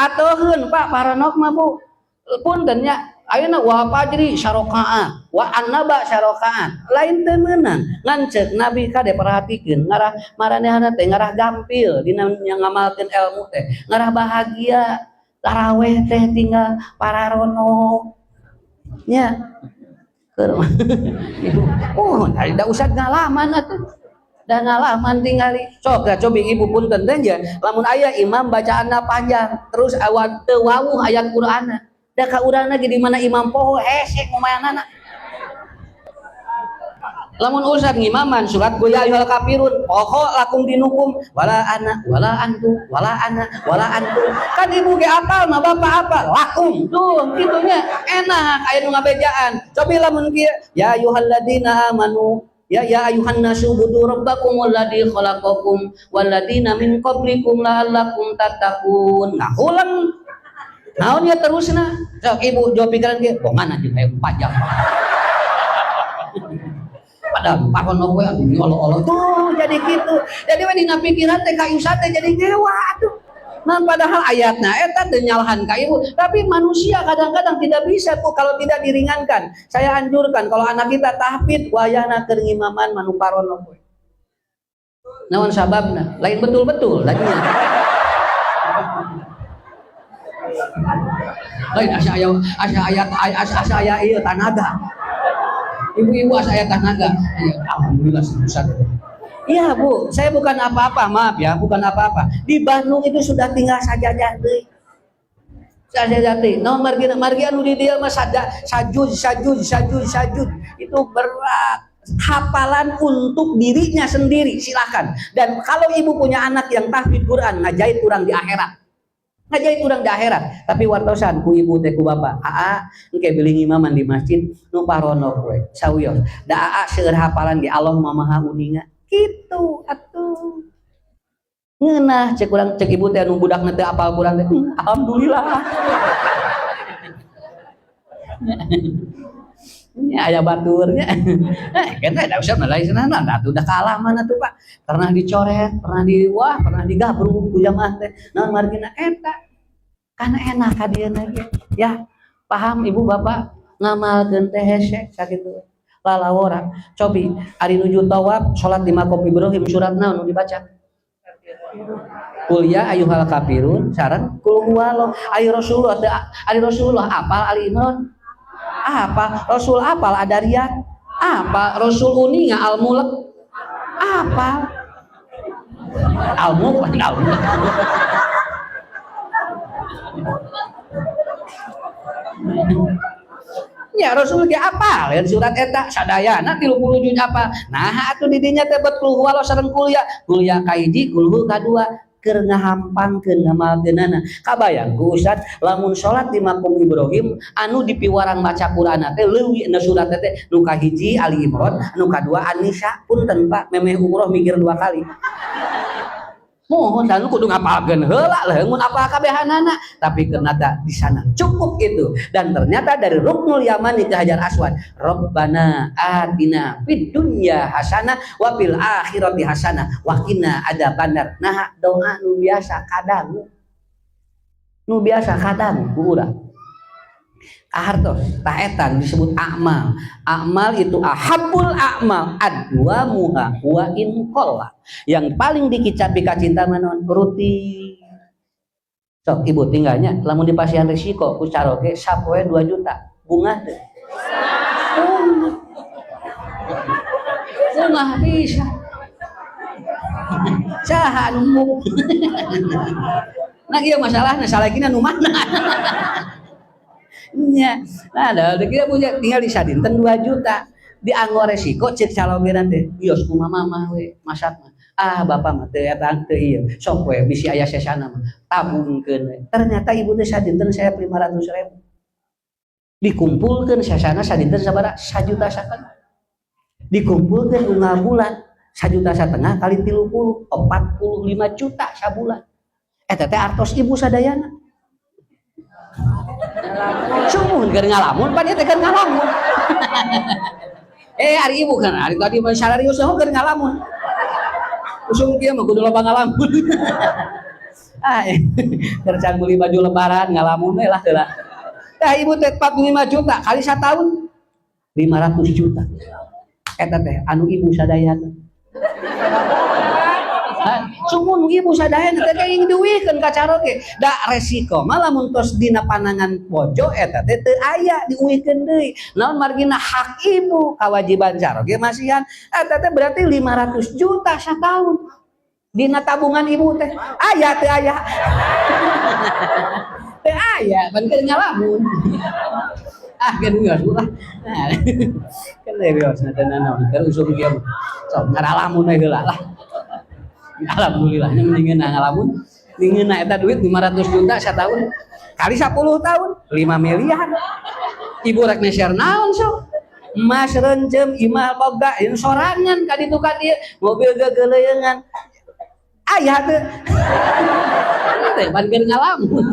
Atoheun Pak paranok mah Bu. Punten nya ayeuna wa fajri sarakaat, wa annaba sarakaat. Lain teu meunang. Ngan ceuk Nabi kade perhatikeun ngarah maranehna teh ngarah gampil dina ngamalkeun ilmu teh, ngarah bahagia. Taraweh teh tinggal pararonok. Nya. Ibu, oh, da usah ngalaman atuh. Da ngalaman tingali. Sok da cobi ibu punten teh nya, lamun aya imam bacaanna panjang, terus awan teu wawuh ayat Qur'anna. Da ka urangna ge di mana imam poho hese ngumayanana. Lamun ustad ngimaman surat qul ya ayyuhal kafirun, poho lakum dinukum wala ana wala antum wala ana wala antum. Kan ibu ge apal mah bapak apal lakum tuh kitunya enak aya nu ngabejaan. Cobi lamun kieu ya ayyuhalladzina amanu ya ya ayuhan nasu budu rabbakumul ladzi khalaqakum walladzina min qablikum la'allakum tattaqun. Nah, ulang naon ya terusna. Sok ibu jawab pikiran kieu, bongan aja kayak pajak. Padahal paron we atuh nyolo-olo tuh jadi gitu. Jadi we dina pikiran teh ka ustad teh jadi ngewa atuh. Nah padahal ayatna eta teu nyalahan ka ibu, tapi manusia kadang-kadang tidak bisa Bu kalau tidak diringankan. Saya anjurkan kalau anak kita tahfidz wayahna keur ngimaman manu paron we. Naon sababna? Lain betul-betul lainnya. Lain asa aya asa ayat asa asa aya ieu tanaga. Ibu-ibu asa aya tanaga. Ya, alhamdulillah Ustaz. Iya Bu, saya bukan apa-apa, maaf ya, bukan apa-apa. Di Bandung itu sudah tinggal sajadah deui. Sajadah deui. Naon margi margi anu di dieu mah saja sajud sajud sajud sajud. Itu berat. Hafalan untuk dirinya sendiri, silakan. Dan kalau ibu punya anak yang tahfidz Quran, ngajait urang di akhirat. Ngajait urang di akhirat. Tapi wartosan ku ibu teh ku bapak, aa engke beli ngimaman di masjid nu paronok we, sawios. Da aa seueur hafalan ge Allah Maha uninga. Gitu atuh. Ngeunah cek urang cek ibu teh anu budakna teu apal Quran teh. Alhamdulillah. Nya aya baturnya. Kan da usah mah lain cenah atuh udah kalah mana tuh Pak. Pernah dicoret, pernah di wah, pernah digabruk ku jamaah teh. Naon margina eta. Kan enak ka dieu ge. Ya, paham ibu bapak ngamalkeun teh hese sakitu. Lalawora. Cobi ari nuju tawaf salat di maqam Ibrahim surat naon nu dibaca? Qul ya ayyuhal kafirun sareng qul huwallah. Ari Rasulullah teu ari Rasulullah apal Ali Imran? Apa Rasul apal Adariyat? Apa Rasul uninga Al-Mulk? Apa? Al-Mulk Al-Mulk. Ya Rasul ge apal ya surat eta sadayana 30 juz apa. Nah atuh di dinya teh bet qul huwallah sareng qul ya. Qul ya kahiji, qul hu kadua. Keur ngahampangkeun ngamalkeunana. Kabayang ku Ustad lamun salat di maqam Ibrahim anu dipiwarang maca Qur'an teh leuwih na surat teh nu kahiji Ali Imran, nu kadua An-Nisa. Punten Pak, memeh umroh mikir dua kali. Mohon dan kudu ngapalkeun heula lah mun apal kabehanana, tapi ternyata di sana cukup itu. Dan ternyata dari Ruknul Yamani ke Hajar Aswad, Rabbana atina fid dunya hasanah wa fil akhirati hasanah wa qina adzabannar. Nah, doa nu biasa kadang. Nu biasa kadang ku urang. Kahartos tah eta disebut amal. Amal itu ahabul amal adwamuha wa in qalla. Yang paling dikicap cinta manon rutin. Sok ibu tinggalnya lamun dipasihan risiko ku caroge sapoe 2 juta. Bunga teu. Bunga bisa. Saha anu muk. Nah ieu masalahna salakina nu mana? Nya. Nah, ada kita punya tinggal di sadinten 2 juta. Dianggo resiko cek calogenan teh. Bios kumaha mah we masak mah. Ah bapak mah teu eta teu ieu. Sok we bisi aya sesana mah. Tabungkeun we. Ternyata ibu teh sadinten saya 500.000. Dikumpulkeun sesana sadinten sabaraha? 1 juta satengah. Dikumpulkeun unggal bulan 1 juta setengah kali 30, 45 juta sabulan. Eta teh artos ibu sadayana. Sumuhun keur ngalamun pan ieu teh keur ngalamun. Ari ibu kan ari tadi mah sararius mah keur ngalamun. Usum kieu mah kudu loba ngalamun. Ah, keur can beli baju Lebaran ngalamun we lah heula. Tah, ibu teh 45 juta kali satahun 500 juta. Eta teh anu ibu sadayana. Sumun ibu sadayana teh kenging diuihkeun ka caroge. Da resiko mah lamun tos dina panangan pojo eta teh teu aya diuihkeun deui. Naon margina, hak ibu, kewajiban caroge masihan. Eta teh berarti 500 juta satahun. Dina tabungan ibu teh aya teu aya? Teu aya, pan keur ngalamun. Ah, kan wios lah. Nah, kan teh wios teh naon keur usum kieu. Sok ngaralamun we heula lah. Alhamdulillah nya mendingan ngalamun. Mendingan eta duit 500 juta setahun kali 10 tahun 5 miliar. Ibu rek neser naon sok? Emas rencem, imah boga, ini sorangan ka ditu ka dieu, mobil gegeleuyeungan. Aya teu? Teh pan keur ngalamun.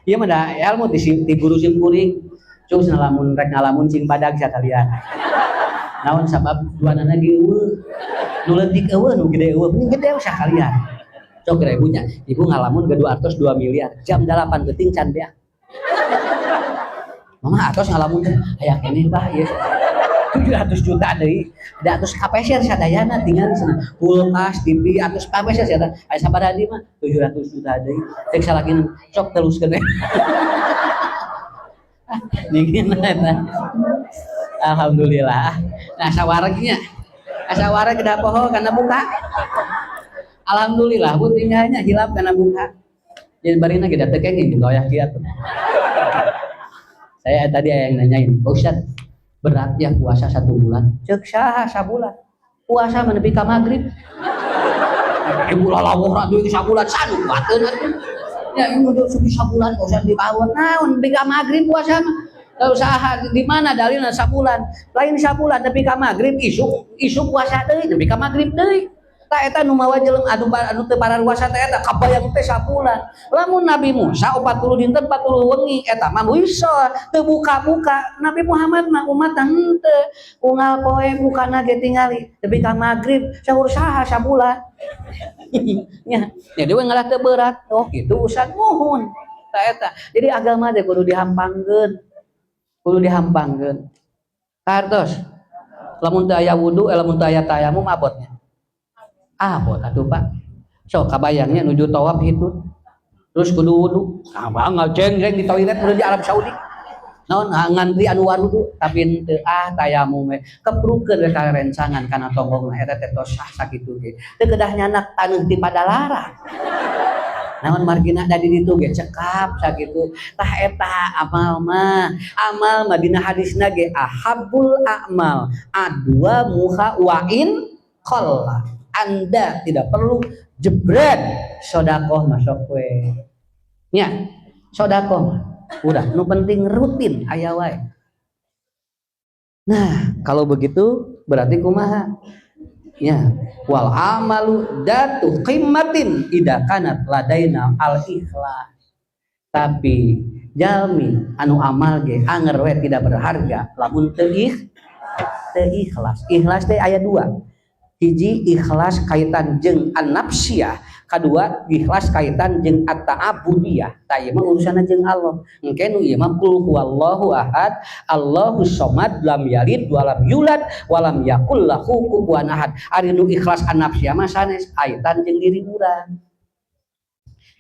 Ieu mah da ilmu di guru sim kuring. Cuk lamun rek ngalamun cing badag sakalian. Naon sabab duanana ge euweuh. Nu leutik euweuh, nu gede euweuh, mending gede sakalian. Sok kira ibunya, ibu ngalamun ke 202 miliar, jam 8 peuting can beak. Mama atos ngalamun teh aya keneh, bah, ieu 700 juta deui. Da atos kapeser sadayana, tinggal cenah kulkas, TV atos kapeser sadayana. Aya sabaraha deui mah? 700 juta deui. Cek salakina, sok teruskeun we. Dingin eta. Alhamdulillah. Nah, sawareg nya. Asa wareg da poho kana buka. Alhamdulillah, Bu, tinggalnya hilap kana buka. Jadi barina ge teu kenging goyah kieu atuh. Saya tadi yang nanyain, "Pak Ustad, berat ya puasa satu bulan?" Cek saha sabulan? Puasa menepi ka maghrib. Ibu lalawuh deui sabulan sanu kuateun atuh. Ya ibu udah sabulan Pak Ustad dibawa naon nepi ka maghrib puasa mah. Lalu saha, di mana dalilna sabulan? Lain sabulan, nepi ka maghrib, isuk isuk puasa deui nepi ka maghrib deui. Tah, eta nu mawa jelema anu anu teu pararuasa teh eta kabayang teh sabulan. Lamun Nabi Musa 40 dinten 40 wengi eta mah bisa teu buka-buka. Nabi Muhammad mah umat henteu. Unggal poe bukana ge tingali nepi ka maghrib, sahur saha sabulan. Nya, jadi we ngalah teu berat. Oh gitu, Ustaz, muhun. Tah eta. Jadi agama teh kudu dihampangkeun. Kudu dihampangkeun. Kartos. Lamun teu aya wudu, lamun teu aya tayamum, abotnya. Abot atuh, Pak. So kabayangnya nuju tawaf itu. Terus kudu wudu. Nah, ngajeng di toilet kudu di Arab Saudi. Naon ngantri anu warudu, tapi henteu ah, tayamum we. Keprukeun we ka rencangan kana tonggongna eta teh tos sah sakitu ge. Teu kedah nyanak taneuh ti Padalarang. Naon margina, da di ditu ge cekap sakitu. Tah, eta amal mah. Amal mah dina hadisna ge ahabbul a'mal adwamuha wa in qalla. Anda tidak perlu jebret sodakoh masuk we. Nya, sodakoh mah udah, nu penting rutin aya wae. Nah, kalau begitu berarti kumaha? Ya, wal amalu dzatu qimmatin idza kanat ladaina al ikhlas. Tapi jalmi anu amal ge anger we tidak berharga lamun teu ikhlas. Ikhlas teh aya dua. Hiji, ikhlas kaitan jeung an-nafsiyah, kadua ikhlas kaitan jeung at-ta'abudiyah. Tah, ieu mah urusanna jeung Allah. Engke nu ieu mah qul huwallahu ahad, Allahu somad, lam yalid walam yulad walam yakul lahu kufuwan ahad. Ari nu ikhlas an-nafsiyah mah sanes, kaitan jeung diri urang.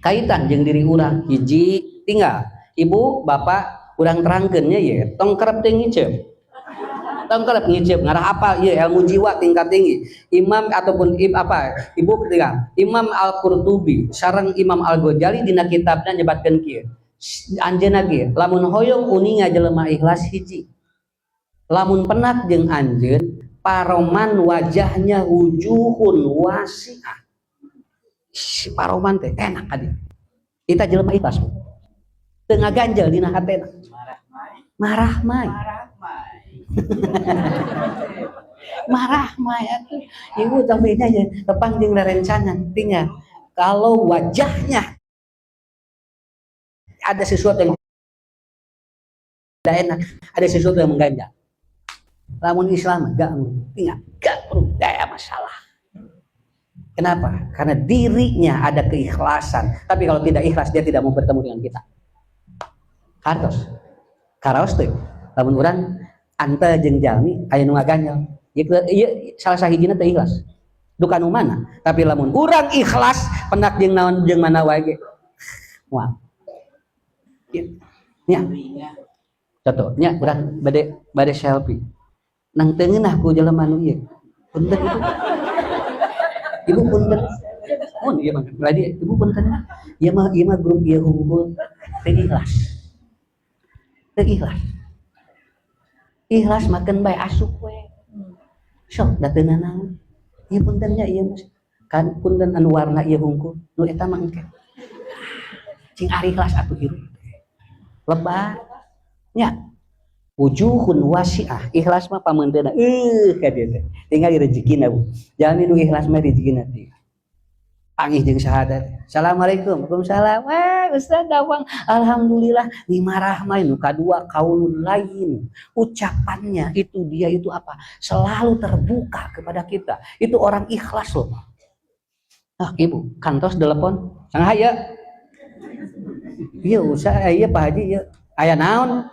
Kaitan jeung diri urang. Hiji, tinggal ibu bapak urang terangkeun nya ye, tong kerep teu ngiceup. Tong kerep ngiceup, ngarah apa ieu ilmu jiwa tingkat tinggi. Imam ataupun apa ibu tinggal Imam Al-Qurtubi sareng Imam Al-Ghazali dina kitabna nyebatkeun kieu. Anjeunna ge lamun hoyong uninga jelema ikhlas, hiji, lamun penak jeung anjeun paroman wajahnya wujuhun wasi'ah. Si paroman teh enak kadi. Kita jelema ikhlas teu ngaganjel dina hatena. Marah mai. Marah mah atuh. Ibu tapi aja tepang jeung rerencangan, tinggal kalau wajahnya ada sesuatu yang tidak enak, ada sesuatu yang mengganjal. Lamun Islam gak, tinggal gak perlu daya masalah. Kenapa? Karena dirinya ada keikhlasan. Tapi kalau tidak ikhlas, dia tidak mau bertemu dengan kita. Kartos. Karaos teh. Lamun urang antel jeung jalmi aya nu ngaganjel. Ieu ieu salah sahijina teu ikhlas. Duka nu mana? Tapi lamun urang ikhlas, pendak jeung naon jeung mana wae ge. Moal. Gitu. Nya. Contohnya urang bade bade selfie. Nang teu ngeunah ku jelema nu ieu. Punten, Ibu. Ibu, punten. Mun ieu mah berarti, Ibu, punten. Ieu mah grup ieu hungkul teu ikhlas. Teu ikhlas. Ikhlas makan bae, asup we. Sok da teu nanaon. Ieu punten nya, ieu mah. Kan punten anu warna ieu hungkul, nu eta mah engke. Cing ari ikhlas atuh hirup. Lebar. Nya. Wujuhun wasiah. Ikhlas mah pameunteuna ka dieu teh. Tinggal rezekina, Bu. Jalmi nu ikhlas mah rezekina teh. Panggih jeung saha teh. Assalamualaikum. Waalaikumsalam. Wah, Ustaz dawang. Alhamdulillah. Lima rahmah nu kadua qaulun layyin. Ucapannya itu dia itu apa? Selalu terbuka kepada kita. Itu orang ikhlas loh. Ah, Ibu, kantos telepon. Sanghaya. Iya, usah, iya Pak Haji, iya. Aya naon?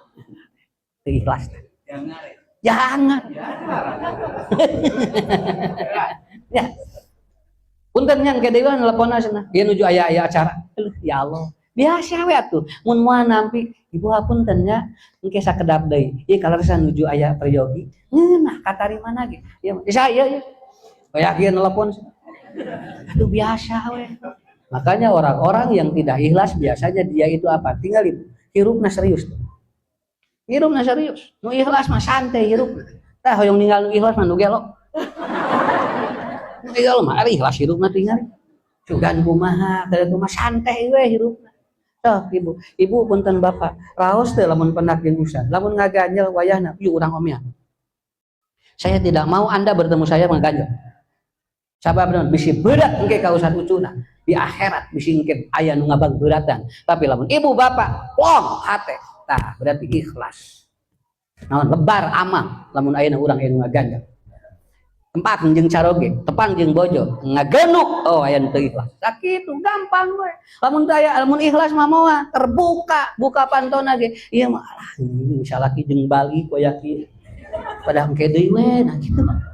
Teu ikhlas. Jangan. Ya. Punten nya, engke deui nelpon cenah. Ieu nuju aya aya acara. Aduh, ya Allah. Biasa we atuh. Mun moal nampi, Ibu, hapunten nya, engke sakedap deui. Ieu kaleresan nuju aya peryogi. Ngeunah katarimana ge. Ieu mah saya ieu. Kayak ieu nelpon. Aduh, biasa we. Makanya orang-orang yang tidak ikhlas biasanya dia itu apa? Tinggal, Ibu, hirupna serius. Hirupna serius. Nu ikhlas mah santai hirup. Tah, hoyong ninggal nu ikhlas mah nu gelo. Nu gelo mah ari ikhlas hirupna tinggal. Sugan kumaha, kada kumaha, santai we hirupna. Tuh, Ibu, Ibu, punten Bapak, raos teh lamun pendak jeung ustad, lamun ngaganjel wayahna, yuk urang omean. Saya tidak mau Anda bertemu saya ngaganjel. Sabab naon? Bisi berat engke ka ustad ucuna. Di akhirat bisi engke aya nu ngabang beratan. Tapi lamun ibu bapak plong hate, tah berarti ikhlas. Naon, lebar amang lamun ayeuna urang aya nu ngaganjel. Tempat jeung caroge, tepang jeung bojo, ngagenuk, oh aya nu teu ikhlas. Sakitu gampang we. Lamun teu aya, lamun ikhlas mah moal terbuka, buka pantona ge. Ieu mah alah salaki jeung balik waya kieu. Padahal engke deui we, nah kitu mah.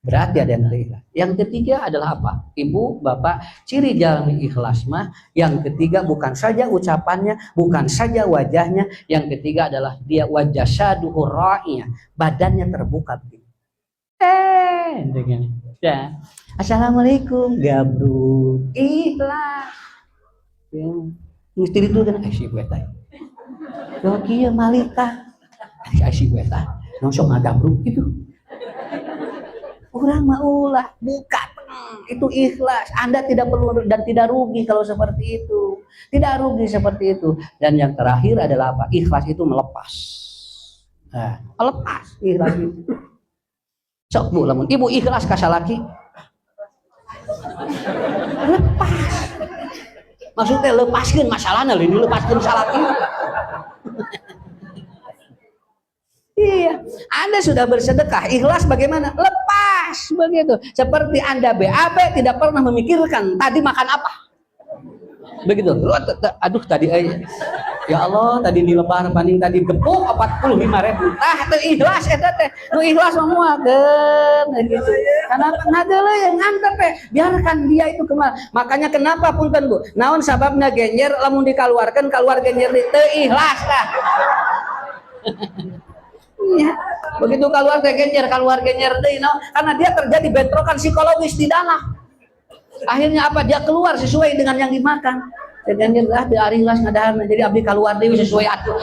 Berarti ada yang teu ikhlas. Yang ketiga adalah apa? Ibu, Bapak, ciri jalmi ikhlas mah yang ketiga bukan saja ucapannya, bukan saja wajahnya, yang ketiga adalah dia wajasaduhu ra'iyah, badannya terbuka begini. Dengan ya. Assalamualaikum, gabruk, ikhlas. Ya. Mesti itu kan si eta. Yo kieu malika. Si eta. Sok ngagabruk gitu. Urang mah ulah buka itu ikhlas. Anda tidak perlu dan tidak rugi kalau seperti itu. Tidak rugi seperti itu. Dan yang terakhir adalah apa? Ikhlas itu melepas. Nah, melepas ikhlas itu. Sok, Bu, lamun ibu ikhlas ka salaki lepas. Maksudnya lepaskan masalahnya, ini lepaskan salaki. Iya, Anda sudah bersedekah, ikhlas bagaimana? Lepas begitu. Seperti Anda BAB tidak pernah memikirkan tadi makan apa. Begitu. Aduh, tadi ya Allah, tadi di lebar paling tadi gepuk 45 ribu. Ah, teu ikhlas eta teh. Nu ikhlas mah muakeun gitu. Karena ngadeuleu yang ngantep teh. Biarkan dia itu kemana. Makanya kenapa, punten Bu? Naon sababna genjer lamun dikaluarkeun keluar genjer di teu ikhlas tah. Iya. Begitu keluar teh genjer, keluar genjer deui, no? Karena dia terjadi bentrokan psikologis di dalam. Akhirnya apa? Dia keluar sesuai dengan yang dimakan. Dengan ah teu ari ikhlas ngadahar, jadi abdi keluar deui sesuai atuh.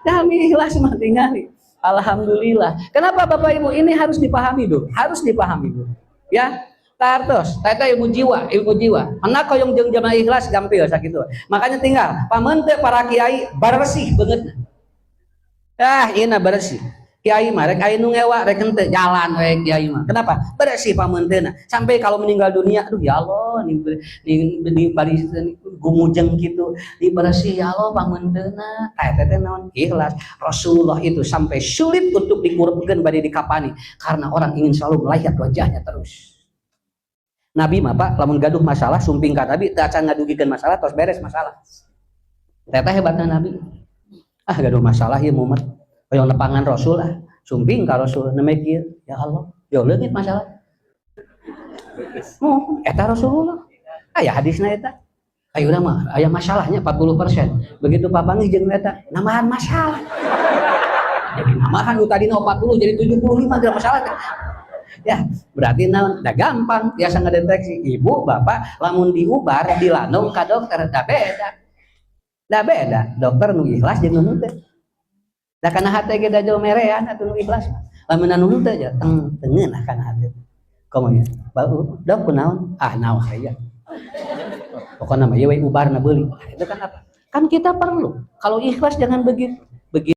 Kami ikhlas mah tingali. Alhamdulillah. Kenapa, Bapak Ibu? Ini harus dipahami dulu, harus dipahami dulu. Ya, tartos, eta ilmu jiwa, ilmu jiwa. Mana koyong jeung jamaah ikhlas gampil sakitu. Makanya tinggal pameunte para kiai bersih banget. Ah, ieu bersih. Kiai mah rek aya nu ngewa rek henteu, jalan we kiai mah. Kenapa? Bersih pameunteuna. Sampai kalau meninggal dunia, aduh ya Allah, ni ni ni bari gumujeng gitu. Di bersih ya Allah pameunteuna. Tah, eta teh naon? Ikhlas. Rasulullah itu sampai sulit untuk dikurupkeun bade dikapani karena orang ingin selalu melihat wajahnya terus. Nabi mah, Pak, lamun gaduh masalah sumping ka Nabi, teu acan ngadugikeun masalah tos beres masalah. Eta hebatna Nabi. Ah, gaduh masalah ieu mumet. Hoyong nepangan Rasul ah, sumping ka Rasul nembe kieu, ya Allah, yo leungit masalah. Oh, eta Rasulullah. Aya hadisna eta. Ayo mah aya masalahnya 40%. Begitu papanggih jeung eta, nambahan masalah. Jadi nambahan nu tadina 40 jadi 75 gara masalah teh. Ya, berarti naon? Da gampang biasa ngedeteksi ibu bapak lamun diubar dilandong ka dokter da beda. Da beda, dokter nu ikhlas jeung nu henteu. Da kana hate ge da jauh merean atuh nu ikhlas. Lamun anu henteu ja teng teu ngeunah kana hate. Komo ya? Bau, dok, kunaon? Ah, naon aya. Pokoknya mah ieu we ubarna beuli. Itu kan apa? Kan kita perlu. Kalau ikhlas jangan begitu. Begitu.